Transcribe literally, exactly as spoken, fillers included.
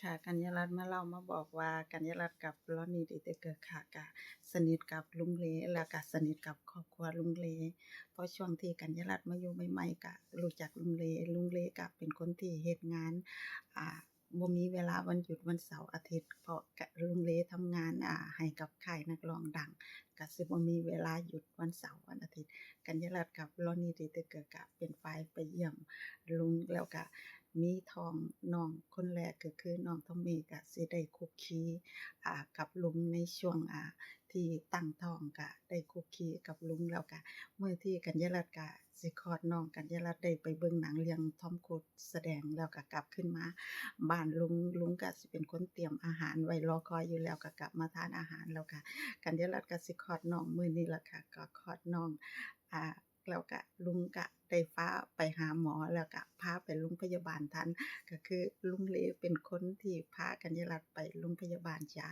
ค่ะ กัญญาลัตน์มาเล่ามาบอกว่า กัญญาลัตน์กับลอนนี่ดีเตเกอร์ค่ะ ก็สนิทกับลุงเล แล้วก็สนิทกับครอบครัวลุงเล เพราะช่วงที่กัญญาลัตน์มาอยู่ใหม่ๆ ก็รู้จักลุงเล ลุงเลก็เป็นคนที่เฮ็ดงาน อ่า บ่มีเวลาวันหยุดวันเสาร์อาทิตย์ เพราะกะ ลุงเลทำงาน อ่า ให้กับค่ายนักร้องดัง ก็สิบ่มีเวลาหยุดวันเสาร์วันอาทิตย์ กัญญาลัตน์กับลอนนี่ดีเตเกอร์ก็เป็นฝ่ายไปเยี่ยมลุง แล้วก็มีท้องน้องคนแรก ก็คือน้องทอมมี่ ก็สิได้คลุกคลี อ่า กับลุงในช่วง อ่า ที่ตั้งท้อง ก็ได้คลุกคลีกับลุง แล้วก็มื้อที่กัญญาลัตน์ก็สิคลอดน้อง กัญญาลัตน์ได้ไปเบิ่งหนังเรื่องทอมครูซแสดง แล้วก็กลับขึ้นมาบ้านลุง ลุงก็สิเป็นคนเตรียมอาหารไว้รอคอยอยู่แล้ว ก็กลับมาทานอาหาร แล้วก็กัญญาลัตน์ก็สิคลอดน้องมื้อนี้ล่ะค่ะ ก็คลอดน้อง อ่า แล้วก็ลุงก็ได้พาไปหาหมอ แล้วก็พาไปโรงพยาบาลทัน ก็คือลุงเลเป็นคนที่พากัญญาลัตน์ไปโรงพยาบาลจ้า